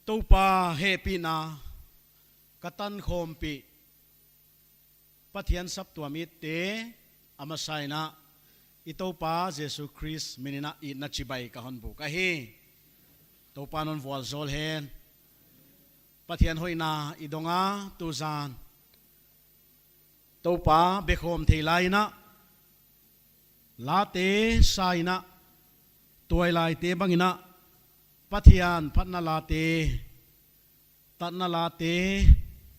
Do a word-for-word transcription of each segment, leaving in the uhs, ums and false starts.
Toupa hehpihna ka tankhawmpih, Pathian saptuam itte a masa in ah, i Toupa Jesu Khrist min in ah itna chibai ka hon buk ahi. Toupa'n hon vualzawl hen. Pathian hoihna i dong a, tuzan Toupa bekhawm thei lai in ah, late sa in ah, tuailaite bang in ah, Pathian phatna late, tatna late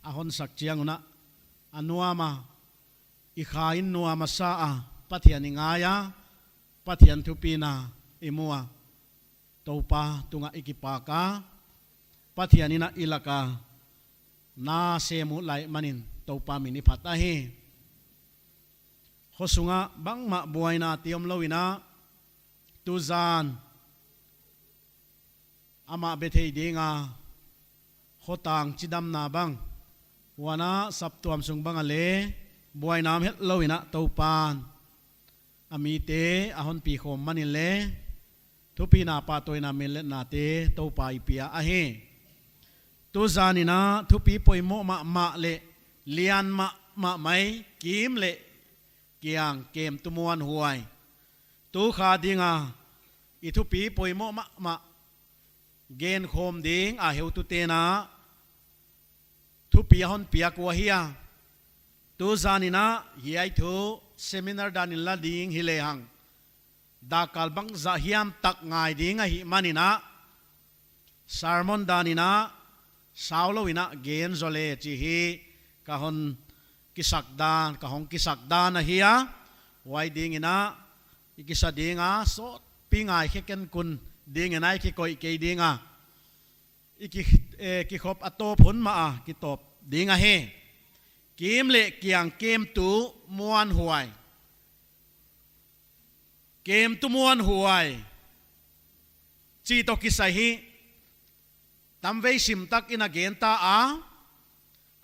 a hon sak chiang un ah, a nuam a, i kha in nuam a sa a, Pathian i ngai a, Pathian thupina i mu a, Toupa tungah i kipak a, Pathian in ah i lak a na sem uh lai manin Toupa min i phat ahi. Khosung ah bangmah buaina te omlou in ah, tuzan amah bethei ding a, khotang chidamna bang, huan ah saptuam sung bang ah leng buaina om hetlou in ah, Toupa'n a mite a hon pi khawm manin leng, thupina, pahtawina, minletnate Toupa i pia ahi. Tuzan in ah thupi poimoh mahmah leh lian mahmah mai, Kim leh Kiang, Kemtu, Muanhuai, tu kha ding a i thupi poimoh mahmah genkhawm ding a heutute'n ah thupi a hon piak uh ahi a. Tuzan in ah hiai thu seminar dan in la ding hi lehang, dakkal bangzah hiam tak ngai ding ahih manin ah, sermon dan in ah saulou in ah gen zaw leh chih hi ka hon kisak dan, ka hong kisak dan ahi a. Huai ding in ah i kisa ding a, sawtpi ngaikhe ken kun ding in ah, i kikoih kei ding a, i ki, eh, kikhop a tawp hun mah a kitawp ding ahi. Kim leh Kiang, Kemtu, Muanhuai. Kemtu, Muanhuai chih toh kisai hi tamvei sim tak in a gen ta a,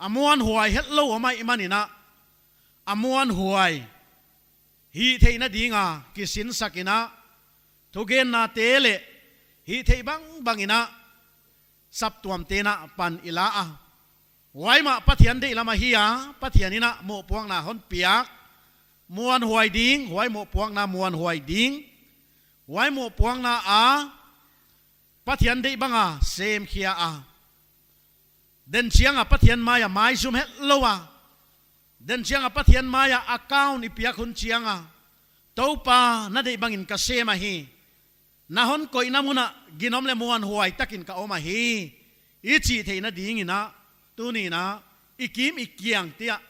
a muanhuai hetlou om ahih manin ah, a muanhuai hihtheihna ding a kisinsak in ah, thugennate leh hihtheih bangbang in ah saptuamte'n ah pan i la a. Huai mah Pathian deihlam ahi a, Pathian in ah mohpuakna hon piak, muanhuai ding, huai mohpuakna muanhuai ding, huai mohpuakna a Pathian deih bang a semkhia a, den chiang a Pathian mai a maizum hetlou a, den chiang a Pathian mai a account i piak hun chiang a, Toupa, na deih bang in ka sem ahi, na hon koihna mun ah ginom leh muanhuai tak in ka om ahi, i chih theihna ding in ah, tuni in ah i kim i kiangte ah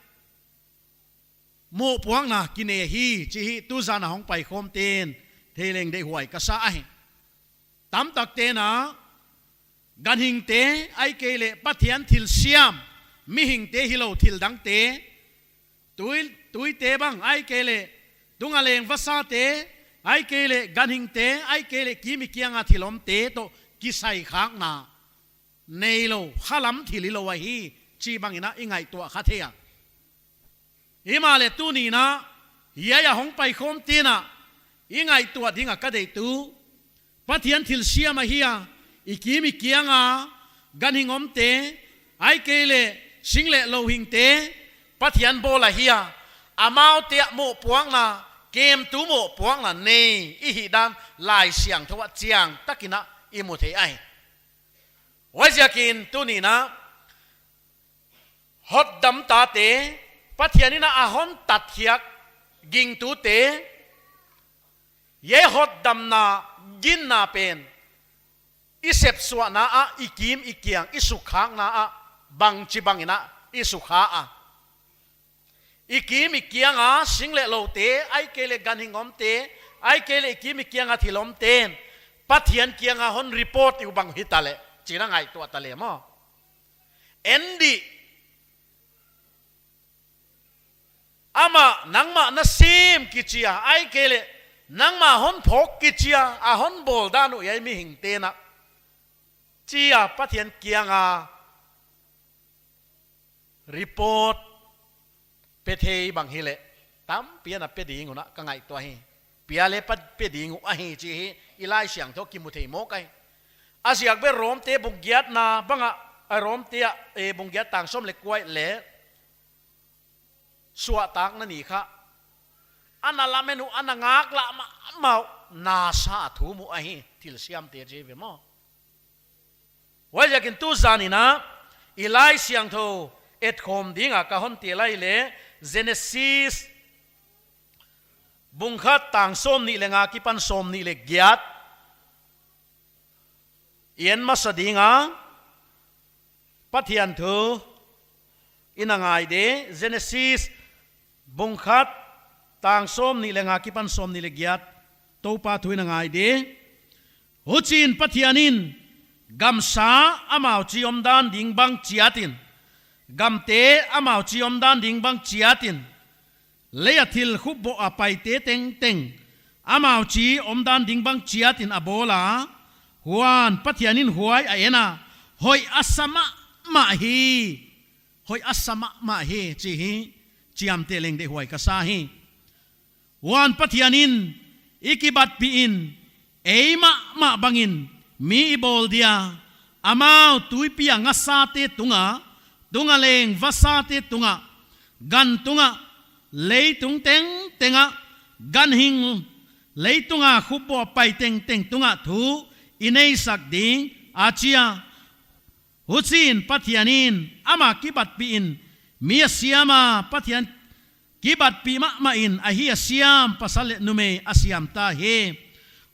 mohpuakna kinei hi chih hi tuzan a hong paikhawmte'n thei leng deihhuai ka sa ahi. Tamtakte'n ah ganhingte, ahihkeileh Pathian thilsiam, mihingte hilou thil dangte, tui, tuite bang, ahihkeileh tung a leng vasate, ahihkeileh ganhingte, ahihkeileh kim i kiang a thil omte toh kisai khakna neilou, khalam thil hilou ahi chih bang in ah i ngaihtuah kha thei a. Himahleh tuni in ah hiai a hong paikhawmte'n ah i ngaihtuah ding a ka deih tuh, Pathian thilsiam ahi a, i kim i kiang a ganhing omte, ahihkeileh sing leh lou hingte, Pathian bawl ahi a, amaute ah mohpuakna, kemtu mohpuakna nei i hihdan Laisiangthou ah chiantak in ah i mu thei ahi. Huaiziakin tuni in ah hotdam tate, Pathian in ah a hon tatkhiak gingtute, hiai hotdamna ginna pen i sepsuahna ah, i kim i kiang, i sukhakna ah bangchibang in ah i sukha a. I kim i kiang a sing leh loute, ahihkeileh ganhing omte, ahihkeileh i kim i kiang a thil omte'n Pathian kiang a hon report i uh bang hitaleh, chih na ngaihtuah taleh maw. En dih, amah nangmah na sem kichi a, ahihkeileh nangmah hon phawk kichi a, a hon bawldan uh hiai mihingte'n ah, chi a Pathian kiang a report pe thei bang hileh, tampi in a pe ding uh in ah ka ngaihtuah hi. Pia leh pe ding uh ahi chih hi i Laisiangthou ah kimu thei mawk ahi. A ziak bel Rom te bung giatna bang ah, a Rom te ah, eh, bung giat tang sawm leh kua ah leh, suahtakna ni kha, ana lamen uh, ana ngaklah mahmah uh, nasa a thum uh ahi, thilsiamte chi ve maw. Huaiziakin tu zan in ah, i Laisiangthou etkhawm ding a ka hon tel lai leh, Genesis bung khat tang sawmnih leh nga akipan sawmnih leh giat i en masa ding a, Pathian thu i na ngai di. Genesis bung khat tang sawmnih leh nga akipan sawmnih leh giat, Toupa thu i na ngai di. Huchiin Pathian in, gamsa amau chi omdan ding bang chiatin, gamte amau chi omdan ding bang chiatin, lei a thil khupboh a paite tengteng amau chi omdan ding bang chiatin a bawl a. Huan Pathian in huai a en a, hoih a sa mahmah hi, hoih a sa mahmah hi, chi hi. Chiamteh leng deihhuai ka sa hi. Huan Pathian in, i kibatpih in, ei mahmah bangin mi i bawl dia, amau tuipi a ngasate tungah, tung a leng vasate tungah, gan tungah, leitung tengteng ah, ganhing leitung a khupboh a pai tengteng tungah thu i neisak ding, a chi a. Huchiin Pathian in, amah kibatpih in mi a siam a, Pathian kibatpih mahmah in ahi a siam, pasal leh numei a siam ta hi.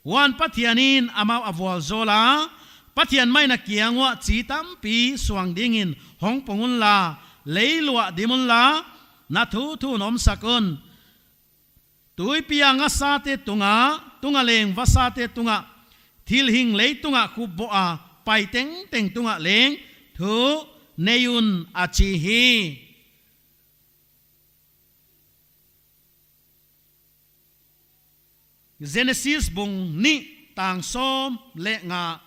Huan Pathian in amau a vualzawl a, Pathian mah in a kiang uah chi tampi suang dingin hong pung unla, lei luah dim unla, na thuthuin omsak un. Tuipi a ngasate tungah, tung a leng vasate tungah, thilhing leitungah khupboh a pai tengteng tungah leng thu nei un, a chi hi. Genesis bung nih tang sawm leh nga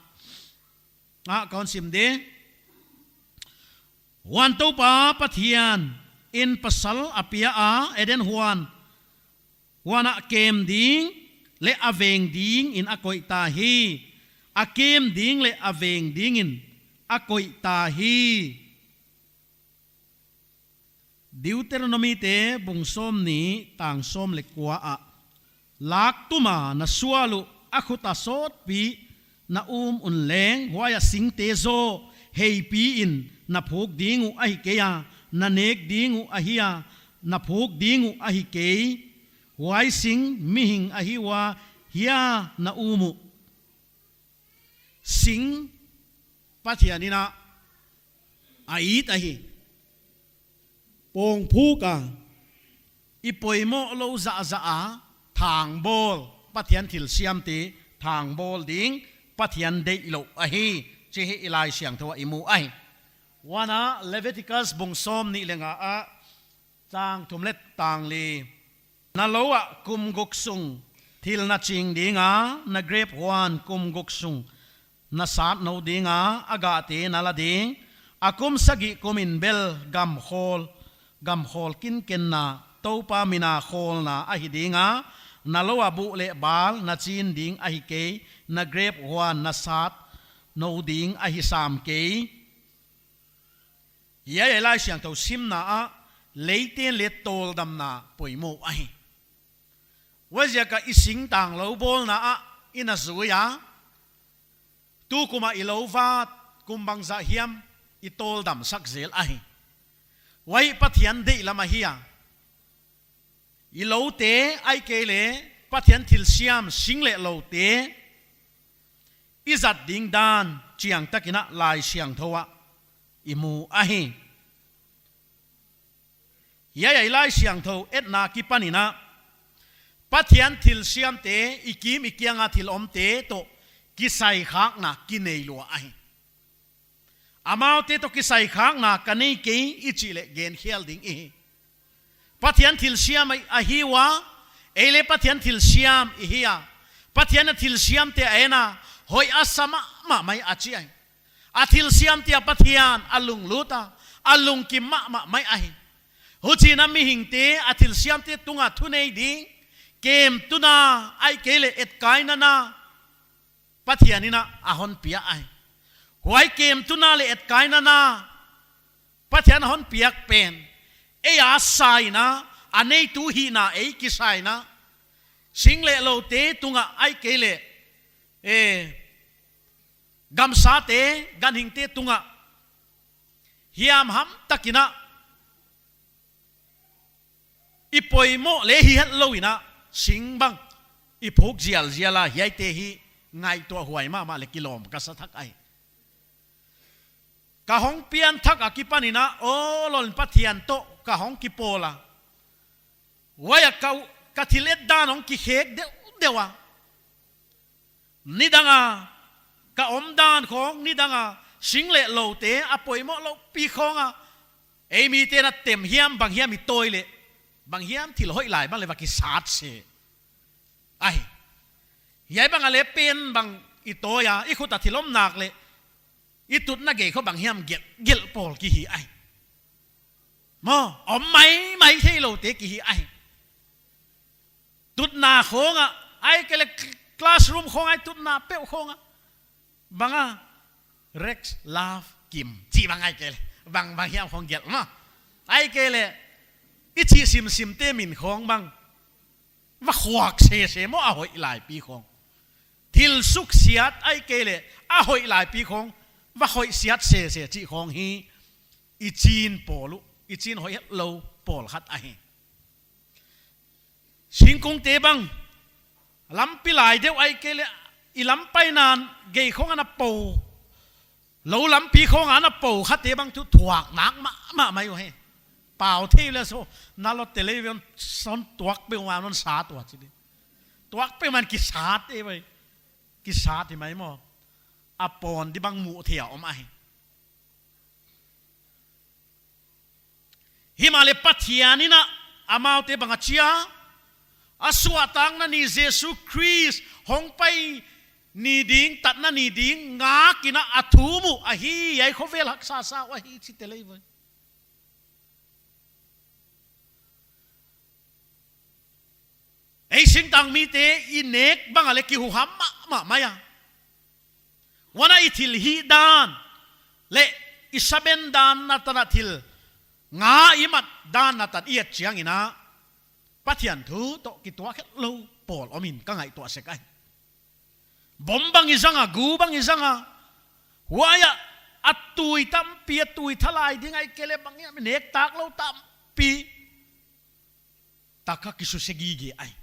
ah ka hon sim di. Huan Toupa Pathian in pasal a pia a, Eden huan, huan ah kem ding leh a veng dingin a koih ta hi. A kem ding leh a veng dingin a koih ta hi. Deuteronomy te bung sawmnih tang sawm leh kua ah, lak tuma na sual uh a khut a sawtpi na um un leng, huai a singte zaw heipi in na phuk ding uh ahi kei a, na nek ding uh ahi a, na phuk ding uh ahi kei. Huai sing mihing ahi ua, hiai ah na um uh. Sing Pathian in a it ahi. Pawngphuk a, i poimoh lou zahzah a thangbawl, Pathian thilsiamte thangbawl ding Pathian deihlouh ahi, chih i Laisiangthou ah i mu ahi. Huan ah Leviticus bung sawmnih leh nga ah, tang thum leh tang li. Na lou ah kum guk sung thil na ching ding a, na grep huan kum guk sung na sat nou ding a, a gahte na la ding. A kum sagih kum in bel gam khawl, gam khawl kinkenna, Toupa min a khawlna ahi ding a, na lou a buh leh bal na chin ding ahi kei, na grep huan na sat nou ding ahi sam kei. Hiai ah i Laisiangthou simna ah leite'n leng tawldamna poimoh ahi. Huaiziak a i singtang lou bawlna ah i na zui a, tukum a i lou vat kum bangzah hiam i tawldamsak zel ahi. Huai Pathian deihlam ahi a. I loute, ahihkeileh Pathian thilsiam sing leh loute i zat ding dan chiangtak in a Laisiangthou ah i mu ahi. Hiai ah i Laisiangthou etna akipan in a, Pathian thilsiamte, i kim i kiang a thil omte toh kisaikhakna kinei lua ahi. Amaute toh kisaikhakna ka nei kei i chih leh genkhial ding i hi. Pathian thilsiam ahi ua, ei leng Pathian thilsiam i hi a. Pathian a thilsiamte a en a, hoih a sa mahmah mai a chi ahi. A thilsiamte ah Pathian a lunglut a, a lungkim mahmah mai ahi. Huchiin a mihingte a thilsiamte tunga thunei ding, kemtuna, ahihkeileh etkaina na, Pathian in a hon pia ahi. Huai kemtuna leh etkaina na Pathian hon piak pen, ei a sa in a, a neitu hihna ei kisa in a, sing leh loute tungah ahihkeileh, eh, gamsate, ganhingte tungah, hiam hamtak in a, i poimoh leh hi hetlou in a, sing bang i phuk zialzial a, hiaite hi ngaihtuah huai mahmah leh kilawm ka sa thak ahi. Ka hong pianthak a kipan in a, aw lawm, Pathian toh ka hong kipawl a, huai a ka, ka thil et dan hong kikhek deuhdeuh a, nidang a ka omdan khong, nidang a sing leh loute a poimoh loupi khong a, ei mite'n a tem hiam, bang hiam i tawi leh, bang hiam thil hoih lai bang leh va kisat se ahi. Hiai bang a leh pen bang i tawi a, i khut a thil om nak leh, i tutna gei khong bang hiam gelh, gelh pawl ki hi ahi. Maw, om maimai theiloute ki hi ahi. Tutna khong a, ahihkeileh classroom khong a i tutna peuh khong a, bang a, Rex, Love, Kim, chih bang ahihkeileh, bang, bang hiam khong gelh maw. Ahihkeileh, i chih simsimte min khong bang va khuak sese maw, a hoih laipi khong. Thil suksiat ahihkeileh a hoih laipi khong va hoihsiat sese chih khong hi i chin pawl uh, i chin hoih hetlou pawl khat ahi. Singkungte bang, lampi lai deuh ahihkeileh, i lam paina gei khong ana po, lou lampi khong ana po khate bang tuh thuak nak mahmah mai uhi. Pau thei leh so, na lo te lei ven son tuak peuhmah non sat ua chi di. Tuak peuhmah kisat e bai. Kisat hi mai maw. A pon di bang muh thei a om ahi. Himahleh Pathian in a, amaute bang a chi a, a suahtakna ni Jesu Khrist hong pai ni ding, tatna ni ding ngak in a, a thum uh ahi, hiai khovel haksa sa uh ahi chite lei ven. Ei singtang mite i nek bang a leh kihuham mahmah mai a. Huan a i thil hih dan leh i saben dan na tan a, thil nga i mat dan na tan i et chiang in a, Pathian thu toh kituak hetlou pawl om in ka ngaihtuah sek ahi. Bom bang i zang a, gu bang i zang a, huai a, a tui tampi, a tui thalai ding ahihkeileh bang hiam i nek tak lou tampi tak a kisuse gige ahi.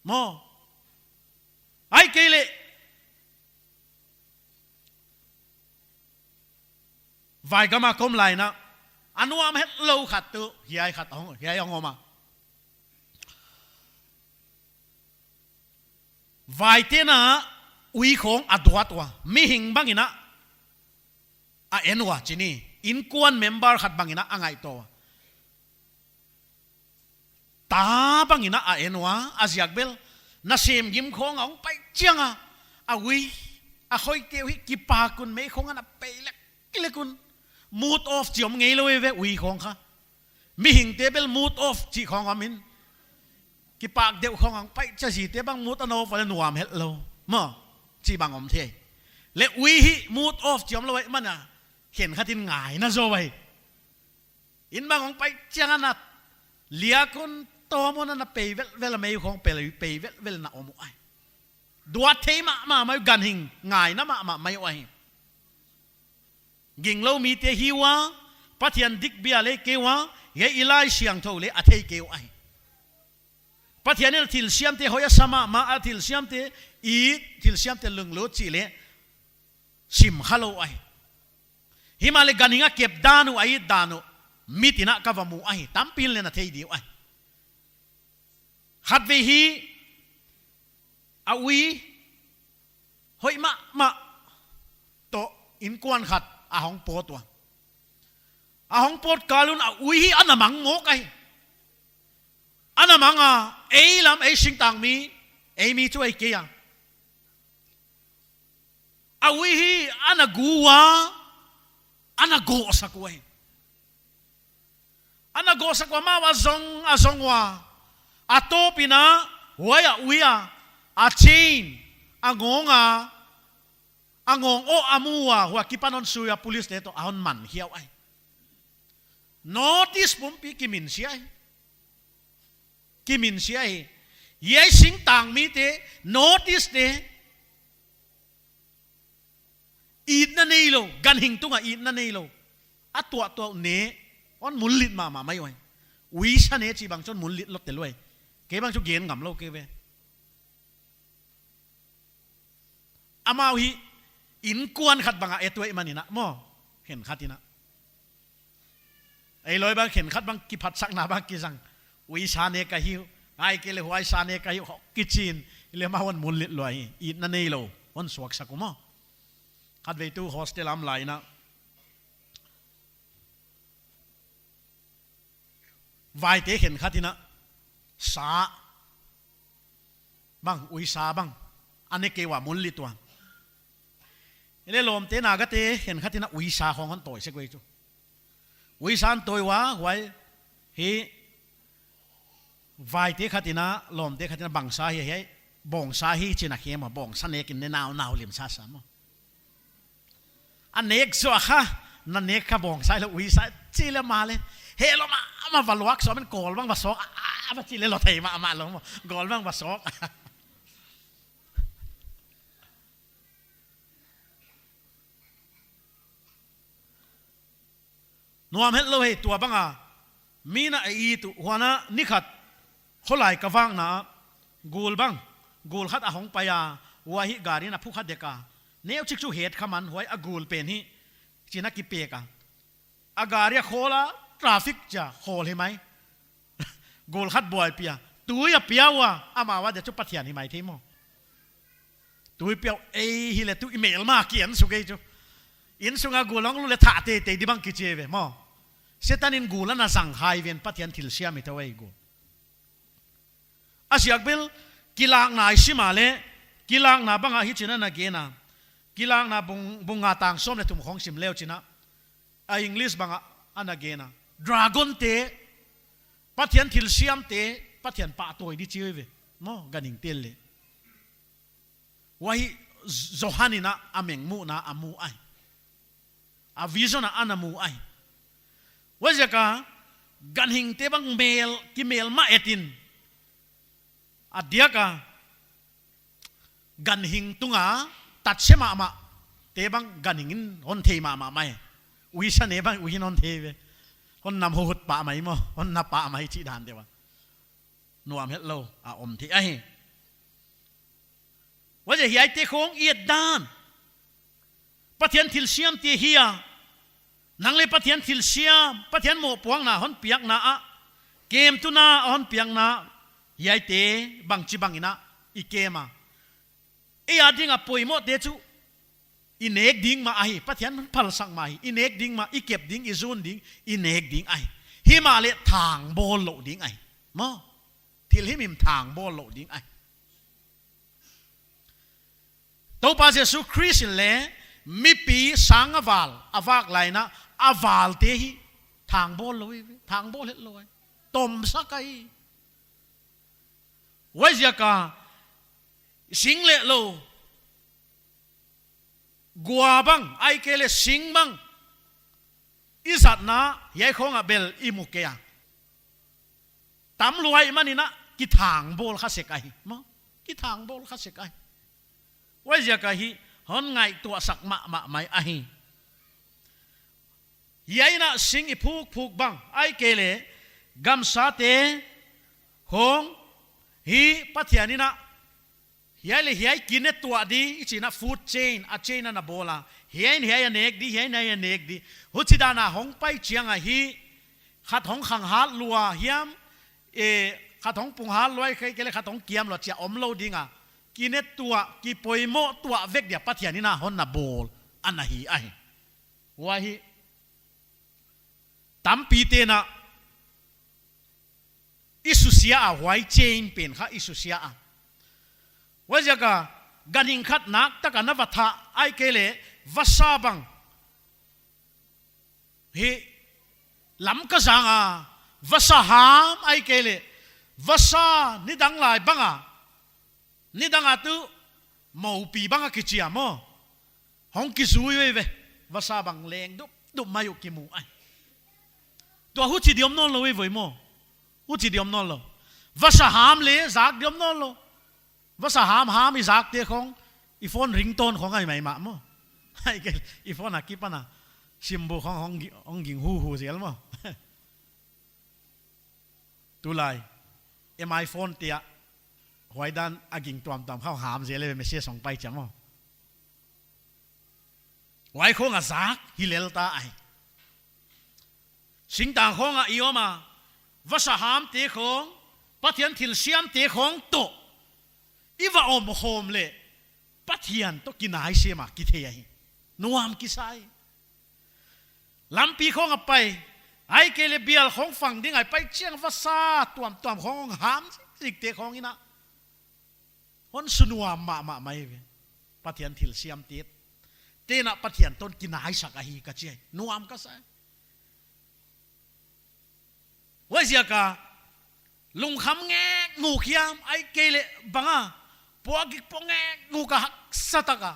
Maw. Ahihkeileh, vai gam a ka om lai in a, a nuam hetlou khat tuh, hiai khat hong, hiai hong om a. Vaite'n a ui khong a duat ua, mihing bang in a, a en ua chi ni, innkuan member khat bang in a, a ngaihtuah ua. Ta bang in a, a en ua, a ziak bel, nasem gim khong a hong pai chiang a, a ui, a khoihte uh hi kipak un, mei khong ana pei leklek un. Mood off chi om ngeilou e ve, ui khong kha. Mihingte bel mood off chi khong om in. Kipak deuh khong a hong pai chiang a, zite bang mood ana off a leh nuam hetlou. Maw, chi bang om thei. Leh ui hi mood off chi omlou ahihman a, khenkhat in ngaina zaw ahi. Inn bang hong pai chiang a na liak un, tawm un ana pei velvel a, mei khong pei, pei velvel na om uh ahi. Duat thei mahmah mai, ganhing ngaina mahmah mai uh ahi. Ginglou mite hi ua, Pathian dik bia lei kei ua, hiai i Laisiangthou leh a thei kei uh ahi. Pathian in a thilsiamte hoih a sa mahmah, a thilsiamte it, thilsiamte lunglut chih leh sim khalou ahi. Himahleh ganhing a kep dan uh, a it dan uh, mit in a ka va mu ahi, tampi'n leng na thei di uh ahi. Khatvei hi, a ui hoih mahmah toh innkuan khat a hong pawt ua. A hong pawt kal un a ui hi ana mang mawk ahi. Ana mang a, ei lam, ei singtang mi, ei mi chu ei kei a. A ui hi ana gu ua, ana gawhsak ua hi. Ana gawhsak ua, amau a zong, a zong ua. A tawp in a, huai a ui a, a chain, A ngawng a, a ngawng oh a mu a, huai akipan hon sui a, police te toh a hon man hiau ai. North East pumpi kiminsia ai. Kiminsia ai. Hiai singtang mite, North East te, itna neilou, ganhing tunga itna neilou. A tuahtuah ne, hon mullit mahmah mai uai. Uisa ne chih bang chu hon mullit lawt tel uai. Kei bang chu gen ngam lou kei ve. Amau hi innkuan khat bang a et uai manin a maw. Khenkhat in a. Ei lawi bang khenkhat bang kiphatsakna bang kizang. Uisa ne ka hi uh. Ahihkeileh huaisa ne ka hi uh. Kichi in. Hileh amau hon mullit lua hi. Itna neilou. Hon suaksak uh maw. Khatvei tu hostel a om lai in a. Vaite khenkhat in a sa bang, uisa bang, a ne kei ua mullit ua. Hileh lawmte Nagate khenkhat in a uisa khawng hon tawi sek uai chu. Uisa hon tawi ua, huai hi vaite khat in a, lawmte khat in a bangsa hi, hi, bawngsa hi chi in a khem ua, bawngsa nek in ne naunau lim sasa maw. A nek zoh kha, na nek kha bawngsa hilou uisa, chi leh mahleh. He lou mahmah va luak sawm in kawl bang va sawk, a, a, va chi leh lou thei mahmah lou maw. Kawl bang va sawk. Nuam hetlou hi tua bang a. Min a i tu huan a ni khat. Kholai ka vakna a. Gul bang. Gul khat a hong pai a. Huai hi gari in a phu kha dek a. Neuchik chu het kha man huai a gul pen hi. Chi in a kipek a. A gari a khawl a. Traffic chia khawl hi mai. Gul khat buaipih a. Tui a pia ua. Amau a dia chu Pathian hi mai thei maw. Tui pia uh ei hileh tu i melma kian suk ei chu. Innsung a gul hong lut leh thah teitei di bang kichi ve maw. Setan in gul ana zang hai ven Pathian thilsiam hi tou ei gul. A ziak bel Kilakna i sim a leh Kilakna bang a hichi in ana gen a. Kilakna bung, bung nga tang sawm leh thum khawng sim leu chin a. A English bang a ana gen a. Dragon te, Pathian thilsiam te, Pathian pahtawi di chi ve. Maw, ganhing te leh. Huai Johan in a a mengmuhna a mu ai. A vision a ana mu ai. Huaiziak a ganhing te bang mel, kimelma et in. A diak a ganhing tunga tatsia mahmah te bang ganhing in hon thei mahmah mai. Uisa ne bang uihin hon thei ve. Hon nam huhut pah mai maw. Hon na pah mai chi dan deuh a. Nuam hetlou a om thei ahi. Huaiziak hiaite khawng i et dan. Pathian thilsiam te hi a. Nang leh Pathian thilsiam, Pathian mohpuakna hon piakna a. Kemtuna hon piakna. Hiaite bangchi bang in a i kem a. Ei a ding a poimoh te chu. I nek ding mah ahi, Pathian phalsak mah ahi. I nek ding mah, i kep ding, i zun ding, i nek ding ahi. Himahleh thangbawl louh ding ahi. Maw. Thil himhim thangbawl louh ding ahi. Toupa Jesu Khrist in leh mipi sang a val, a vak lai in a, a val te hi thangbawl lou hi, thangbawl hetlou hi. Tomsak ahi. Huaiziak a sing leh lou, gua bang, ahihkeileh sing bang, i zatna hiai khawng a bel i mu kei a. Tam lua ahihman in a kithangbawl kha sek ahi. Maw, kithangbawl kha sek ahi. Huaiziak a hi hon ngaihtuahsak mahmah mai ahi. Hiai in a sing i phukphuk bang, ahihkeileh gamsate khawng hi Pathian in a hiai leh hiai kine tuah di, i chi in a food chain, a chain ana bawl a. Hiai in hiai a nek di, hiai in hiai a nek di. Huchi dan a hong pai chiang a hi, khat hong khanghat lua hiam, eh, khat hong punghat lua, ahihkeileh khat hong kiam lua chia om lou ding a. Kine tuah, kipoimoh tuah vek dia Pathian in a hon na bawl ana hi ahi. Huai hi tampi te'n a i susia a, huai chain pen kha i susia a. Huaiziak a ganhing khat naktak a na va thah, ahihkeileh vasa bang hi lam ka zang a, vasa ham ahihkeileh vasa nidang lai bang a, nidang a tu Moupi bang a kichi a maw. Hong kizui veve. Vasa bang leng dupdup mai uh kimu ai. Tua huchi diam nawnlou ei voi maw. Huchi diam nawnlou. Vasa ham leh zak diam nawnlou. Vasa hamham i zakte khong, i phone ringtone khong ahi maimah maw. Ahihkeileh i phone a kipan a simbu khong hong gi-, hong ging huhu zel maw. Tulai M I phone te ah, huai dan a ging tuamtuam khong ham zel e, message hong pai chia maw. Huai khong a zak hi lel ta ai. Singtang khong a i om a, vasa hamte khong, Pathian thilsiamte khong toh i va om khawm leh, Pathian toh kinai sem a kithei ahi. Nuam kisa ai. Lampi khong a pai, ahihkeileh bial khong fang ding a i pai chiang vasa tuamtuam khong ham zikzikte khong in a, hon sunuam mahmah mai ve. Pathian thilsiamte, te'n a Pathian toh kinaisak ahi ka chi ai. Nuam kasa ai. Huaiziak a lungkham ngek nguk hiam, ahihkeileh bang a, puakgik puak ngek nguk a haksa tak a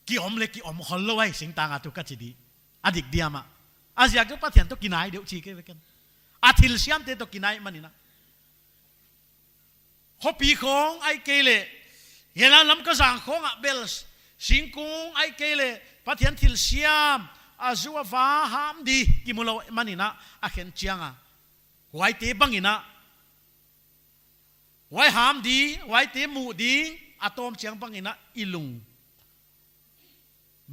ki om leh ki om khollou ai singtang a tu ka chi di. A dik diam a. A ziak chu Pathian toh kinai deuh chi kei ve ken. A thilsiamte toh kinai man in a. Khopi khong ahihkeileh, hiai Lamka zang khong ah bel, singkung ahihkeileh, Pathian thilsiam, a zu a va ham di kimu lou man in a, a khen chiang a. Huaite bang in a, huai ham di, huaite muh di, a tawm chiang bang in a, i lung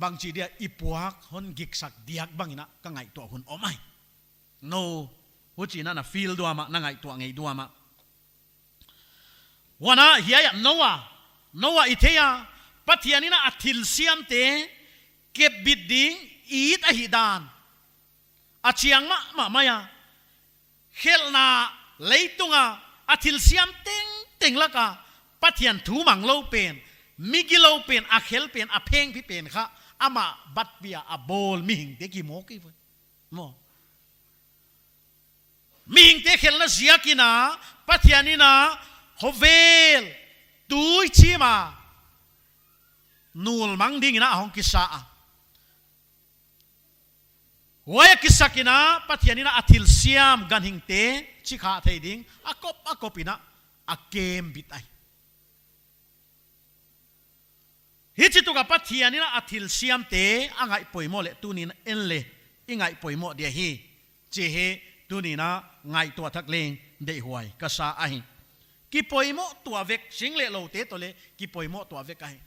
bangchi dia i puak hon giksak diak bang in a ka ngaihtuah hun om ai. Nou, huchi'n a na feel diam a, na ngaihtuah ngei diam a. Huan a hiai a Noah, Noah i thei a, Pathian in a a thilsiamte kepbit ding i it ahihdan a chiang mahmah mai a. Khelhna leitung a, a thilsiam tengteng lak a, Pathian thu manglou pen, mi gilou pen, a khel pen, a phengphi pen kha, amah batpi a a bawl mihingte kimawk hi ve. Maw. Mihingte khelhna ziak in a, Pathian in a, khovel, tuichim a, nul mang ding in a hong kisa a. Huai a kisak in a, Pathian in a a thilsiam ganhingte, chi kha thei ding, a kop, a kop in a, a kembit ai. Hichi tuk a Pathian in a a thilsiamte, a ngaih poimoh leh tuni'n en leh, i ngaih poimoh dia hi. Chih hi, tuni'n a ngaihtuah thak leng, deihhuai, kasa ahi. Kipoimoh tuah vek, sing leh loute toh leh, kipoimoh tuah vek ahi.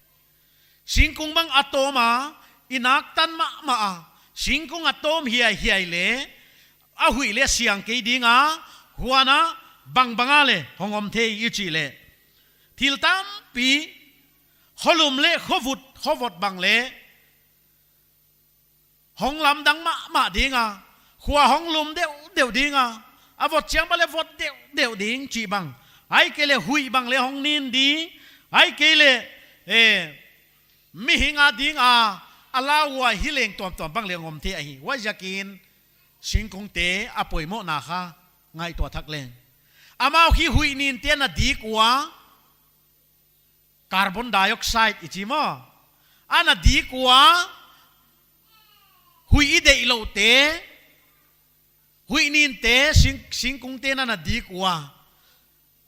Singkung bang a tawm a, i naktan mahmah a, singkung a tawm hiaihiai leh, a huih leh siang kei ding a, huan a bangbang a leh, hong om thei i chih leh. Thil tampi, kholum leh, khovut, khovot bang leh, hong lamdang mahmah ding a, khua hong lum deuhdeuh ding a, a vot chiang bang leh vot deuhdeuh ding chih bang. Ahihkeileh huih bang leh hong nin ding, ahihkeileh, eh, mihing a ding a, a lauhuai hi leng tuamtuam bang leh hong om thei ahi. Huaiziakin, singkungte a poimohna kha ngaihtuah thak leng. Amau hi huih ninte na dik ua, carbon dioxide i chi maw. Ana dik ua, huih i deihlouhte, huih ninte, sing, singkungte na na dik ua.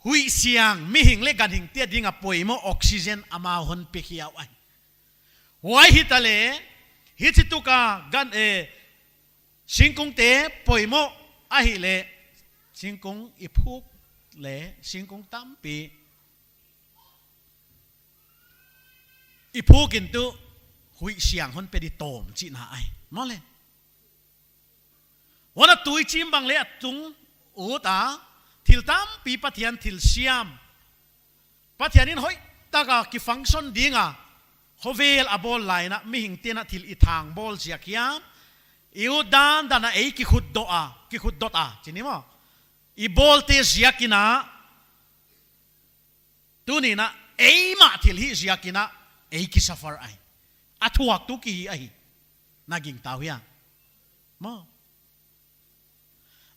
Huih siang, mihing leh ganhingte a ding a poimoh oxygen amau hon pe khia uh ahi. Huai hitaleh, hichi tuk a gan, eh, singkungte poimoh ahihleh, singkung i phuk leh, singkung tampi i phuk in tuh huih siang hon pe di tawm chihna ahi. Maw leh. Huan a tuichim bang leh a tung ut a, thil tampi Pathian thilsiam. Pathian in hoihtak a kifunction ding a, khovel a bawl lai in a, mihingte'n a thil i thangbawl ziak hiam, i ut dandan a ei kikhutdot a, kikhutdot a, chi ni maw. I bawlte ziak in a, tuni'n a, eimah thilhih ziak in a, ei kisuffer ahi. A thuaktu ki hi ahi. Na gingta uh hia. Maw.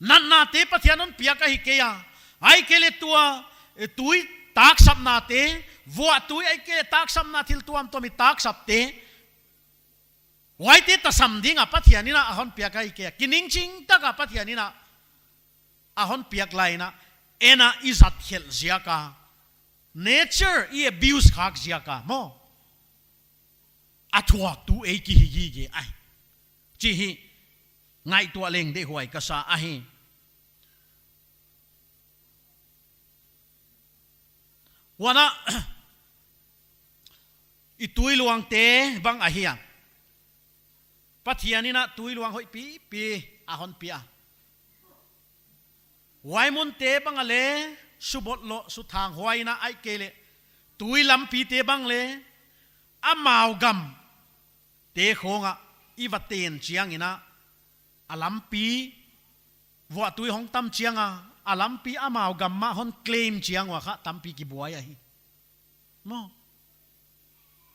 Natnate Pathian hon piak ahi kei a. Ahihkeileh tua, eh, tui taksapnate, vuahtui ahihkeileh taksapna thil tuamtuam i taksapte, huaite tasam ding a Pathian in a hon piak ahihkeileh, kiningching tak a Pathian in a hon piak lai in a, en a i zat khelh ziak a, nature i abuse khak ziak a maw, a thuaktu ei kihi gige ahi chih hi ngaihtuah leng deihhuai ka sa ahi. Huan a, i tuiluangte bang ahi a, Pathian in a tuiluang hoih pipi a hon pia. Huai munte bang a leh, subotloh, suthanghuai in a ahihkeileh, tui lampite bang leh, amau gamte khong a i va ten chiang in a, a lampi, vuahtui hong tam chiang a, a lampi amau gam mah hon claim chiang ua kha tampi kibuai ahi. Maw.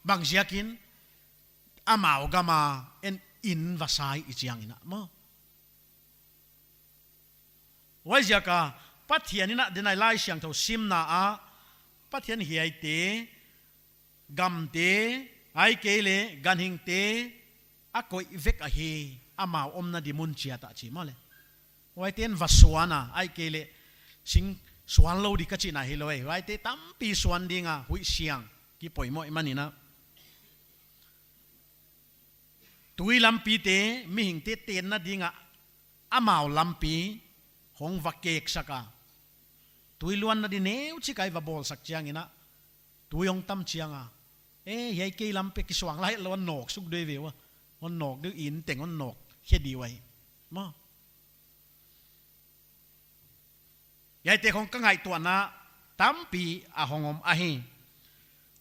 Bang ziakin, amau gam a en in va sai i chiang in a maw. Huaiziak a, Pathian in a denai Laisiangthou simna a, Pathian hiaite, gamte, ahihkeileh, ganhingte, a koih vek ahi, amau omna di mun chiat ah chi maw leh. Huaite'n va suan a, ahihkeileh, sing suan lou di ka chihna hilou e, huaite tampi suan ding a, huih siang, kipoimoh i man in a. Tui lampite, mihingte tenna ding a, amau lampi, hong va keksak a. Tuiluanna di neuchik a i va bawlsak chiang in a, tui hong tam chiang a. Eh, hiai kei lampi kisuang lai lou hon nawk suk deuh ve ua. Hon nawk deuh in teng hon nawk khe di ua hi. Maw. Hiaite khong ka ngaihtuahna tampi a hong om ahi.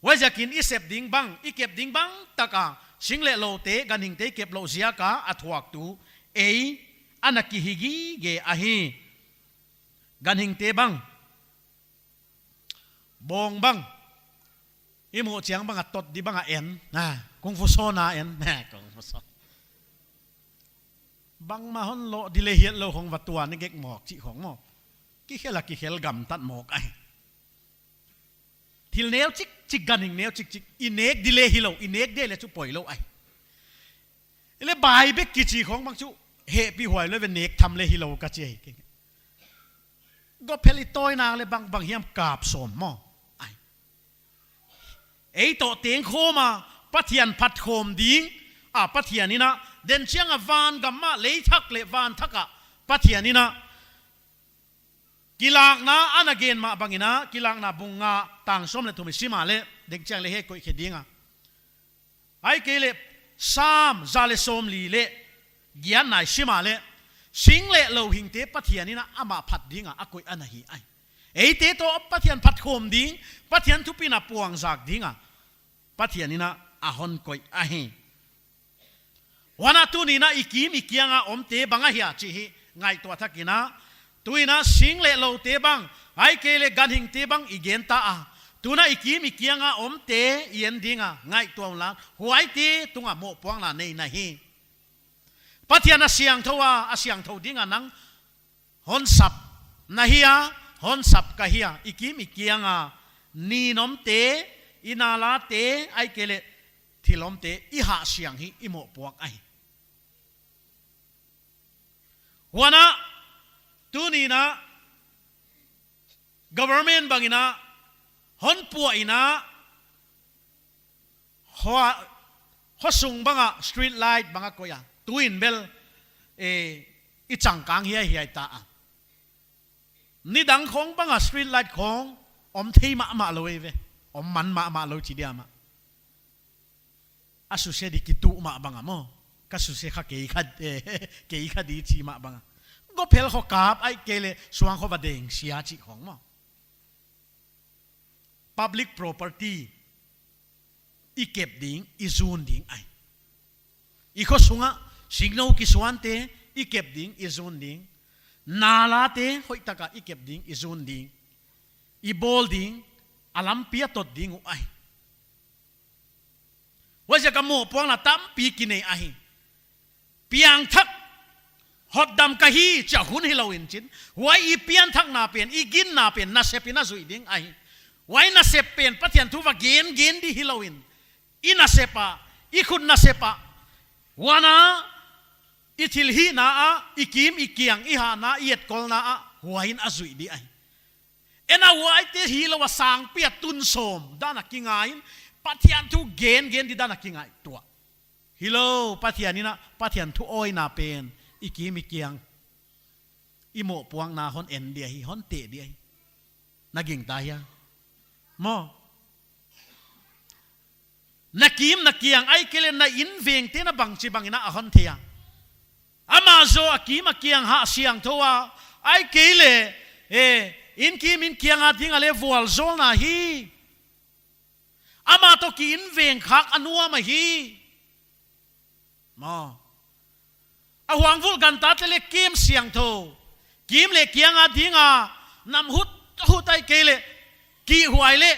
Huaiziakin i sep ding bang, i kep ding bang tak a, sing leh loute, ganhingte kep louh ziak a, a thuaktu, ei, ana kihi gige ahi. Ganhingte bang, bawng bang, i muh chiang bang a tot di bang a en, na, kung fu sawn a en, na, kung fu sawn. Bangmah hon loh di leh hiat lou khong va tuan i gek mawk chih khong maw. Kikhel a kikhel gamtat mawk ahi. Thil neu chikchik, ganhing neu chikchik, i nek di leh hilou, i nek di leh chu poilou ahi. I leh bai bek kichi khong bang chu, hehpihhuai lou ve nek tham leh hilou ka chi ahi. Gophel i tawi nak leh bangbang hiam kap sawm maw. Ai. Ei toh teng khawm a, Pathian phat khawm ding, a Pathian in a, den chiang a van gam mah lei thak leh van thak a, Pathian in a, kilakna ana gen mah bang in a, kilakna bung nga tang sawm leh thum i sim a leh, den chiang leh hei koih khe ding a. Ahihkeileh, Sam, za leh sawmli leh, giatna i sim a leh, sing leh lou hingte Pathian in a amah phat ding a, a koih ana hi ahi. Eite toh Pathian phat khawm ding, Pathian thupina puangzak ding a, Pathian in a a hon koih ahi. Huan a tuni in a i kim i kiang a omte bang ahia chih hi ngaihtuah thak in a, tu in a sing leh loute bang, ahihkeileh ganhingte bang i gen ta a. Tu in a i kim i kiang a omte i en ding a ngaihtuah un la, huaite tung a mohpuakna nei na hi. Pathian a siangthou a, a siangthou ding a nang hon sap na hi a, hon sap ka hi a, i kim i kiang a, nin omte, i nalate, ahihkeileh thil omte, i hahsiang hi i mohpuak ahi. Huan a, tuni in a, government bang in a, hon puah in a, kho, khosung bang a street light bang a koih a. Tu in bel, eh, i changkang hiaihiai ta a. Nidang khong bang a street light khong om thei mahmah lou ei ve. Om man mahmah lou chi diam a. A suse di kituh mah bang a maw. Ka suse kha kei kha, eh, kei kha di chi mah bang a. Gophel kho kap ahihkeileh suang kho va deng sia chih khong maw. Public property i kep ding, i zun ding ahi. I khosung a singnou kisuante i kep ding, i zun ding. Nalate hoihtak a i kep ding, i zun ding. I bawl ding, a lampi a tot ding uh ahi. Huaiziak a mohpuakna tampi kinei ahi. Piangthak, hotdam ka hi chia hun hilou in chin. Huai i pianthakna pen, i ginna pen, nasep in a zuih ding ahi. Huai nasep pen Pathian thu va gen gen di hilou in, i nasep a, i khut nasep a, huan a, i thilhihna a, i kim i kiang, i hatna, i etkolna a, huai in a zuih di ahi. Huan a huaite hilou a sangpi a tun sawm dan a kingai in, Pathian thu gen gen di dan a kingaihtuah. Hilou, Pathian in a, Pathian thu awina pen i kim i kiang, i mohpuakna hon en di ahi, hon teh di ahi. Na gingta hia? Maw. Na kim na kiang, ahihkeileh na invengte na bangchibang in a hon thei a. Amah zaw a kim a kiang hah siangthou a, ahihkeileh, eh, in kim in kiang a ding a leh vualzawlna hi. Amah toh ki inveng khak a nuam ahi. Maw. A huang vulh gantate leh kem siangthou, kim leh kiang a ding a nam hut hut, ahihkeileh kihhuai leh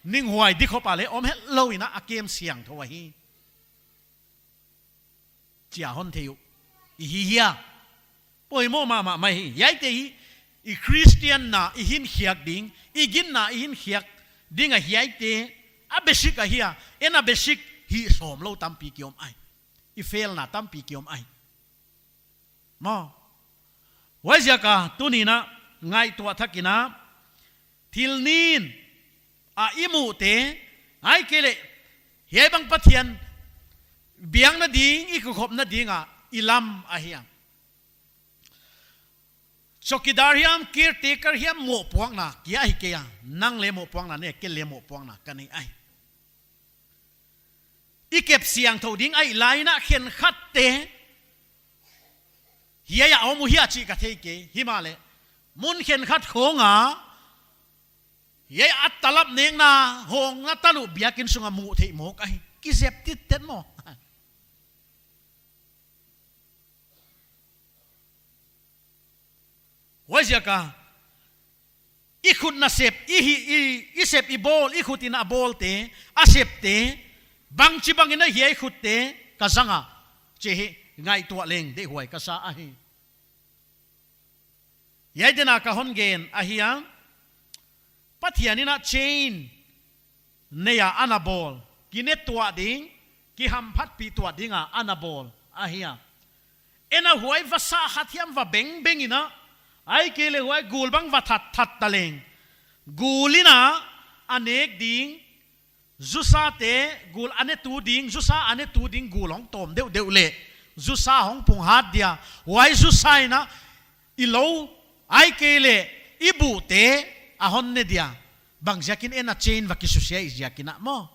ninghuai di khop a leh om hetlou in a kem siangthou ahi. Chia hon thei uh. I hi hia? Poimoh mahmah mai hi. Hiaite hi, i Christian na i hinkhiak ding, i ginna i hinkhiak ding a hiaite, a basic ahi a, huan a basic hi sawmlou tampi ki om ahi. I failna tampi ki om ahi. Maw. Huaiziak a tuni in a ngaihtuah thak in a, thil nin a i muhte, ahihkeileh, hiai bang Pathian biakna ding, i kikhopna ding a, i lam ahi a. Chowkidar hiam, caretaker hiam, mohpuakna kia ahi kei a, nang leh mohpuakna nei, kei leh mohpuakna ka nei ahi. I kep siangthou ding ahi lai in a khenkhatte, hiai a om uh hia chih ka thei kei, himahleh, mun khenkhat khong a, hiai a talap nekna, hong na taluh biakin sung a muh theih mawk ahi, kizep tittet maw. Huaiziak a, i khut nasep, i hi, i, i sep i bawl, i khut in a bawlte, a septe, bangchibang in a hiai khutte ka zang a, chih hi ngaihtuah leng deihhuai ka sa ahi. Hiai dan a ka hon gen ahi a, Pathian in a chain nei a ana bawl, kinettuah ding, kihamphatpihtuah ding a ana bawl ahi a. Huan a huai vasa khat hiam va bengbeng in a, ahihkeileh huai gul bang va that that ta leng, gul in a a nek ding, zusate gul a netu ding, zusa a netu ding gul hong tawm deuhdeuh leh, zusa hong pung hat dia, huai zusa in a i lou, ahihkeileh i buhte a hon ne dia, bangziakin huan a chain va kisusia i ziakin a maw.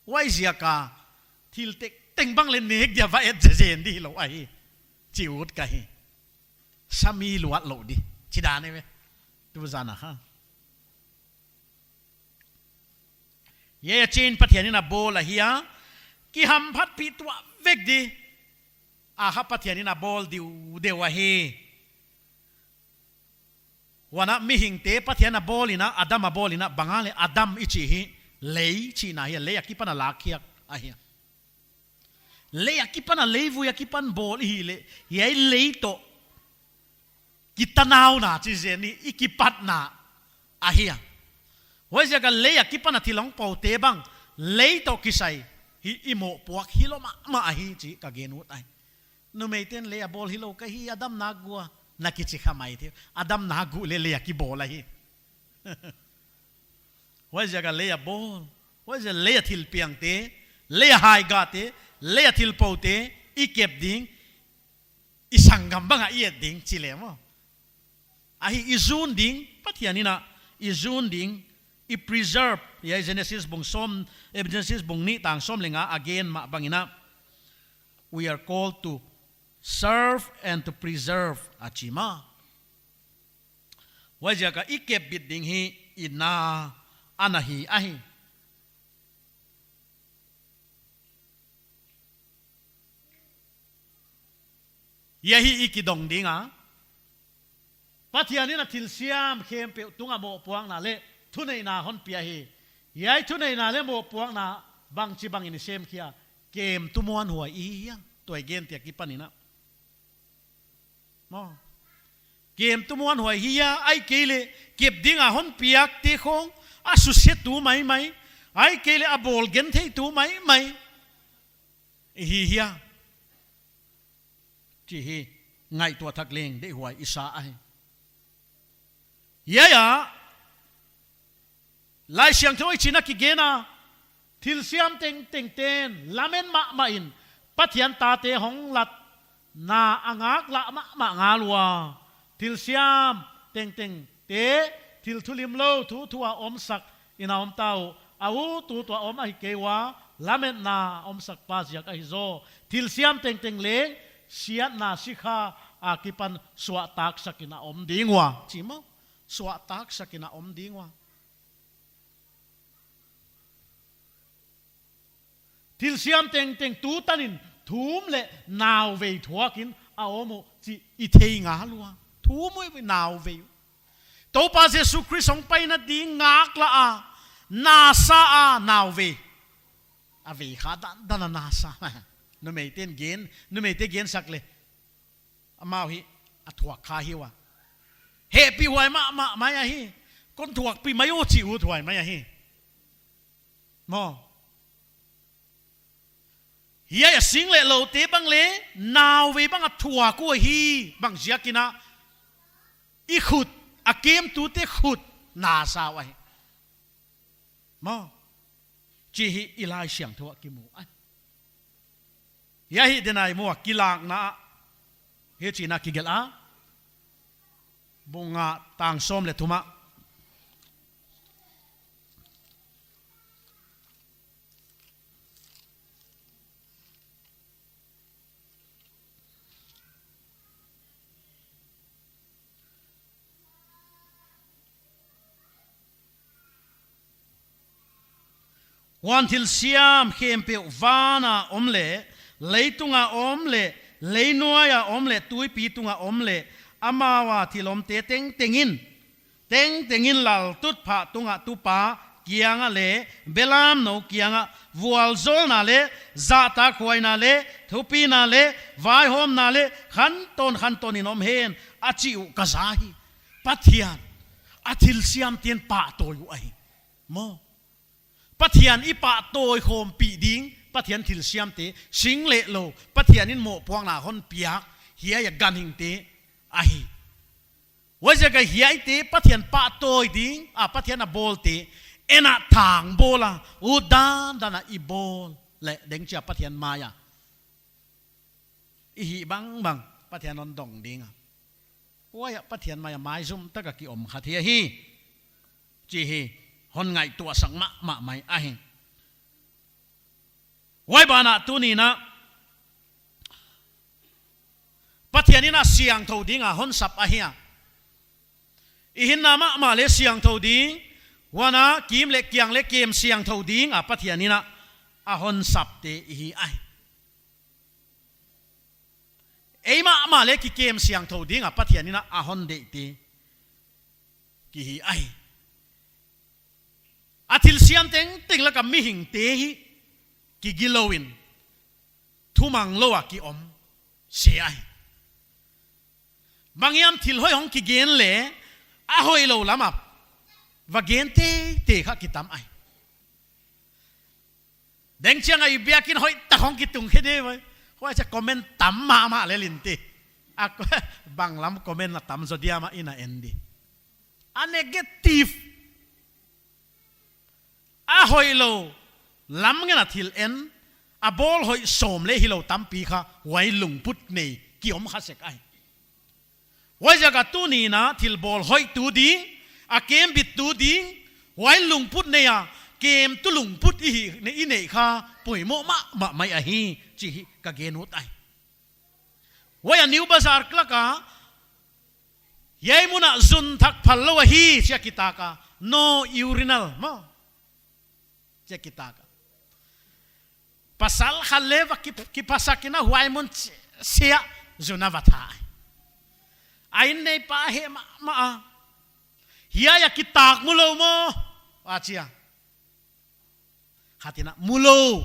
Huaiziak a, thil tengteng bang leh nek dia va et zezen di hilou ahi, chi ut ka hi. Sami luat lou di, chi dan e ve. Tu zan a ha. Hiai a chain Pathian in a bawl ahi a, kihamphatpihtuah vek di, a ha Pathian in a bawl diu deuh ahi. Huan a mihingte Pathian a bawl in a, Adam a bawl in a, bang a leh Adam i chih hi, lei chihna hi a, lei akipan a lakkhiak ahi a. Lei akipan a, leivui akipan bawl i hih leh, hiai lei toh kitanauna chi zen hi, i kipatna ahi a. Huaiziak a lei akipan a thil hong pote bang, lei toh kisai hi i mohpuak hilou mahmah ahi chih ka gen ut ahi. Numeiten lei a bawl hilou ka hi, Adam na guh a, na kichi kha mai thei. Adam na guh leh lei a kibawl ahi. Huaiziak a lei a bawl, huaiziak a lei a thil piangte, lei a haigate, lei a thil pote, i kep ding, i sanggam bang a i et ding chi leh maw. Ahi i zun ding, Pathian in a i zun ding, i preserve, hiai Genesis bung sawm, eh, Genesis bung nih tang sawm leh nga a gen mah bang in a, we are called to serve and to preserve a chi mah. Huaiziak a i kepbit ding hi i na ana hi ahi. Hiai hi i kidong ding a, Pathian in a thilsiam khempeuh tung a mohpuakna leh thuneihna hon pia hi. Hiai thuneihna leh mohpuakna bangchibang in i sem khia, kemtu muanhuai i hi hia, tua i gente akipan in a. Maw. Kemtu muanhuai hi hia, ahihkeileh kep ding a hon piakte khong, A susia tu maimai. Ahihkeileh a bawl genthei tu maimai. I hi hia. Chih hi ngaihtuah thak leng deihhuai i sa ahi. Hiai ah, Laisiangthou i chihna kigen a, thilsiam tengteng ten lamen mahmah in, Pathian tate hong lat na a ngaklah mahmah ngal ua. Thilsiam tengteng te, thil thulimlou thu thu a omsak in a om ta uh, a ut ut ua om ahi kei ua, lametna a omsak pa ziak ahi zaw. Thilsiam tengteng leng, siatna sikha a kipan suahtaksak in a om ding ua. Chi maw, suahtaksak in a om ding ua. Thilsiam tengteng tutan in thum leh nauvei thuak in a om uh chih i thei ngal ua. Thum uh nauvei uh. Toupa Jesu Khrist hong paina ding ngaklah a, nasa a, nauvei. A vei kha dandan a nasa. Numeite'n gen, numeite gensak leh. Amau hi a thuak kha hi ua. Hehpihhuai mahmah mai ahi. Kon thuakpih mai uh chih uthuai mai ahi. Maw. Hiai a sing leh loute bang leh, nauvei bang a thuak uh ahi, bang ziakin a, i khut, a kemtute khut, nasa uh ahi. Maw. Chih hi i Laisiangthou ah kimu ahi. Hiai hi denai mu a kilakna, hichi'n a kigelh a. Bung nga tang sawm leh thum ah. Huan thilsiam khempeuh van a om leh, leitung a om leh, leinuai a om leh, tuipi tung a om leh, amau a thil omte tengteng in, tengteng in laltutphah tung a tupa kiang ah leh, belamnou kiang ah, vualzawlna leh, zahtakhuaina leh, thupina leh, vaihawmna leh, khantawn khantawn in om hen, a chi uh ka za hi. Pathian, a thilsiamte'n pahtawi uh ahi. Maw. Pathian i pahtawi khawmpih ding, Pathian thilsiamte, sing leh lou, Pathian in mohpuakna hon piak, hiai a ganhingte ahi. Huaiziak a hiaite, Pathian pahtawi ding, a Pathian a bawlte, en a thangbawl a, ut dandan a i bawl leh, dengchia Pathian mai a. I hih bangbang, Pathian hon dong ding a. Huai ah Pathian mai a maizum tak a ki om kha thei ahi. Chih hi, hon ngaihtuahsak mahmah mai ahi. Huai banah tuni'n a, Pathian in a siangthou ding a hon sap ahi a. I hinna mahmah leh siangthou ding, huan a kim leh kiang leh kem siangthou ding a Pathian in a, a hon sapte i hi ahi. Ei mahmah leh kikem siangthou ding a Pathian in a hon deihte ki hi ahi. A thilsiam tengteng lak a mihingte hi kigilou in, thumanglou a ki om se ahi. Banghiam thil hoih hong kigen leh, a hoihlou lam a va gen teitei kha kitam ahi. Dengchiang a i biakinn hoihtak hong kitung khe di vai. Huai chia comment tam mahmah lel in ti. A bang lam comment a tam zaw diam a i na en di. A negative. A hoihlou lam ngen a thil en. A bawl hoih sawm leh hilou tampi kha huai lungput nei ki om kha sek ahi. Huaiziak a tuni'n a thil bawl hoihtu ding, a kembittu ding, huai lungput nei a, kemtu lungput i hih, i neih kha poimoh mahmah mai ahi, chih hi ka gen ut ahi. Huai a New Bazar lak a, hiai mun ah zun thak phal lou ahi, chia kitak a, no urinal, maw. Chia kitak a. Pasal khat leh va ki, kipasak in a huai mun ch-, sia zun a va tha. A inn neipa heh mahmah a. Hiai a kitak mulou maw. A chi a. Khat in a mulou.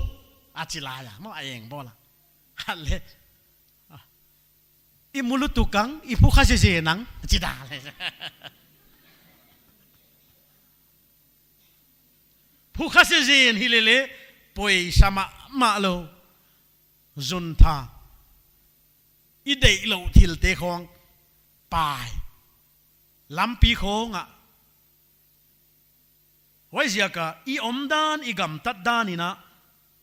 A chi lai a. Maw a eng bawl a. Khat leh. I mulu tu kang, i phu kha zeze nang, chi da leh. Phukha se zen hi lele, poisa mahmah lou. Zuntha. I deih louh thilte khong. Pai. Lampi khong ah. Huaiziak a i omdan, i gamtat dan in a,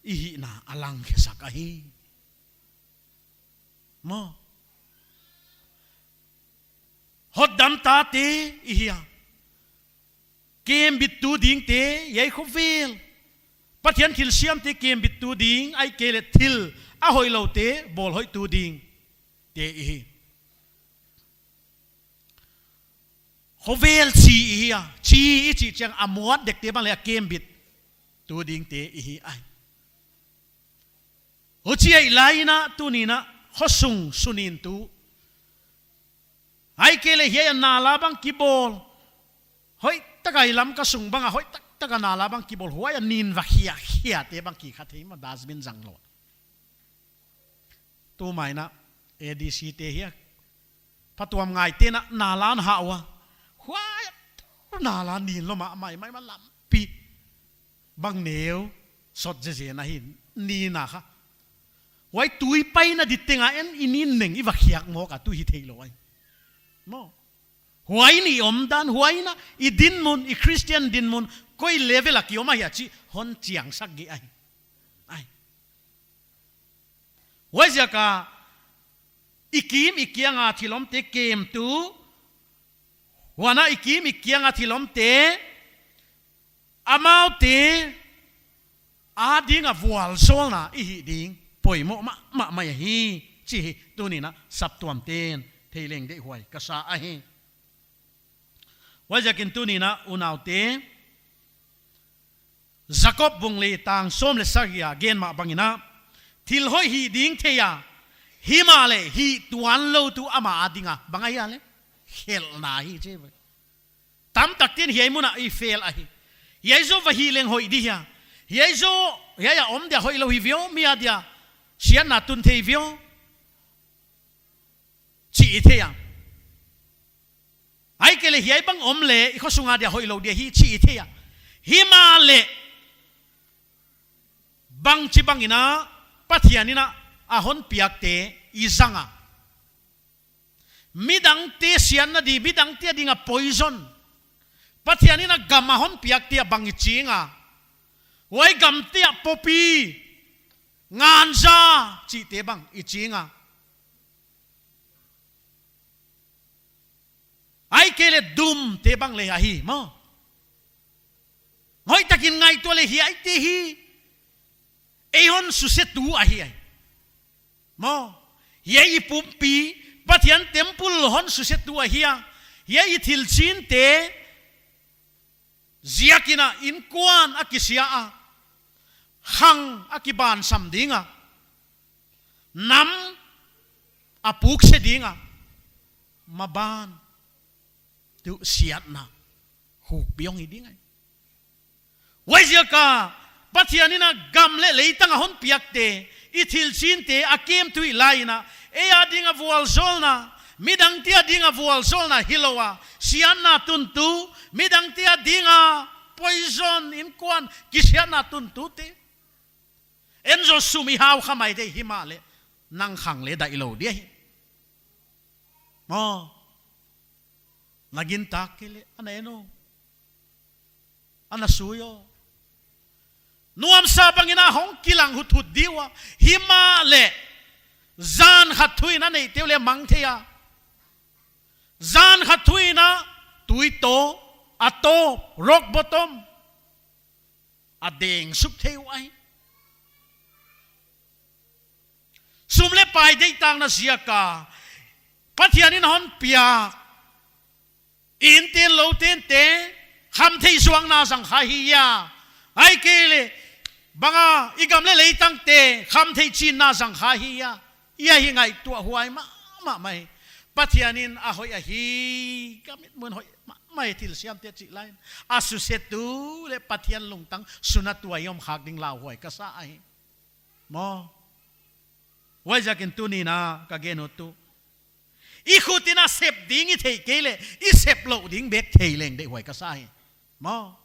i hihna a langkhiasak ahi. Maw. Hotdam tate i hi a. Kembittu dingte, hiai khovel. Pathian thilsiamte kembittu ding, ahihkeileh thil a hoihlouhte, bawlhoihtu dingte i hi. Khovel chi i hi a, chi i chih chiang a muat dekte bang leh a kembittu dingte i hi ai. Huchi ahih lai in a tuni in a khosung sunintu. Ahihkeileh hiai a nala bang kibawl. Hoihtak a i Lamka sung bang a hoihtak tak a nala bang kibawl. Huai a nin va khiak khiakte bang kikha thei maw dustbin zang lou. Tu mai in a A D C te hi a. Phatuamngaite in a nala na hah ua. Huai a nala nin lou mahmah mai ma lampi. Bang neu sot zezen ahi nin a kha. Huai tui paina di teng a en i nin neng i va khiak mawk a tu hi theilou ai. Maw. Huai in i omdan, huai in a i dinmun, i Christian dinmun, koi level a ki om ahia chih hon chiangsak gige ai. Ai. Huaiziak a i kim i kiang a thil omte kemtu, huan a i kim i kiang a thil omte, amaute ading a vualzawlna i hih ding poimoh mahmah mai ahi, chih tuni in a saptuamte'n thei leng deihhuai ka sa ahi. Huaiziakin tuni in a unaute, Jakob bung li tang sawm leh sagih a gen mah bang in a, thil hoih hih ding thei a, himahleh hih tuan loutu ama ading a bang ahia leh, khelhna hi chi. Tamtakte'n hiai mun a i fail ahi. Hiai zaw va hih leng hoih di hia. Hiai zaw, hiai a om dia hoihlou hi viau, mi adia siatna tun thei viau. Chih i thei a. Ahihkeileh hiai bang om leh, i khosung adia hoihlou dia hi chih i thei a. Himahleh, bangchibang in a, Pathian in a, a hon piakte i zang a. Midangte siatna di, midangte ading a poison. Pathian in a gam a hon piakte a bang i ching a. Huai gamte a poppy, ganja, chihte bang i ching a. Ahihkeileh dumte bang leh ahi, maw. Hoihtakin ngaihtuah leh hiaite hi. Ei hon susetu ahi ai. Maw. Hiai i pumpi, Pathian temple hon susetu ahi a. Hiai i thil chinte, ziak in a innkuan a kisia a. Khang a kibansam ding a. Nam a pukse ding a. Maban. Tu siatna. Hukpi hong hi ding ai. Huaiziak a, Pathian in a gam leh leitang a hon piakte, i thil chinte a kemtu i lai in a, ei ading a vualzawlna, midangte ading a vualzawlna hilou a, siatna tuntu, midangte ading a poison innkuan, kisiatna tuntute. En zaw sum i hau kha mai thei himahleh, nang khang leh daih lou dia hi. Maw. Na gintak kei leh, ana en aw. Ana sui aw. Nuamsa bang in a hong kilang huthut di ua. Himahleh. Zan khat thu in a neihte uh leh mang thei a. Zan khat thu in a tui taw, a taw, rock bottom. A deng suk thei uh ai. Sum leh pai deihtakna ziak a. Pathian in hon piak. Inn ten lou tente. Khamtheih zuakna zang kha hi a. Ahihkeileh. Bang a i gam leh leitangte. Khamtheih chinna zang kha hi a. Hiai hi ngaihtuah huai mahmah mai. Pathian in a hoih ahi. Ka mitmuh in hoih mahmah thil siamte chih lai in. A susetu leh Pathian lungtang sunatu a i om khak ding lauhuai ka sa ahi. Maw. Huaiziakin tuni in a ka gen uh tu. I khut in a sep ding i theih kei leh, i sep louh ding bek thei leng deihhuai ka sa hi. Maw.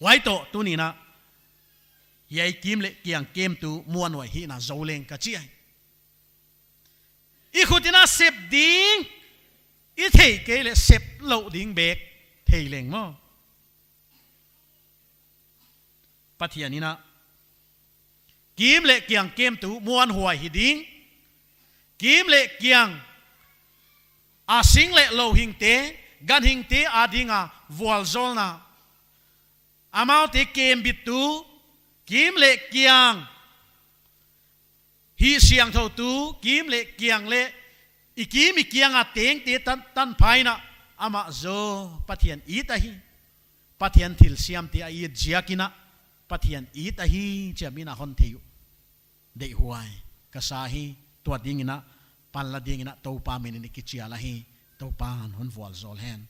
Huai toh tuni'n ah, hiai kim leh kiang kemtu muanhuai hihna zou leng ka chi ahi. I khut in a sep ding i theih kei leh sep louh ding bek thei leng maw. Pathian in ah, kim leh kiang kemtu muanhuai hi ding, kim leh kiang a sing leh louhingte, ganhingte ading a vualzawlna, amaute kembittu, kim leh kiang hihsiangthoutu, kim leh kiang leh i kim i kiang a tengte tan, tanpha in ah, amah zaw Pathian it ahi. Pathian thilsiamte a it ziak in ah, Pathian it ahi chih mi'n a hon thei uh. Deihhuai ka sa hi. Tua ding in ah, panla ding in ah Toupa min in i kichial ahi. Toupa'n hon vualzawl hen.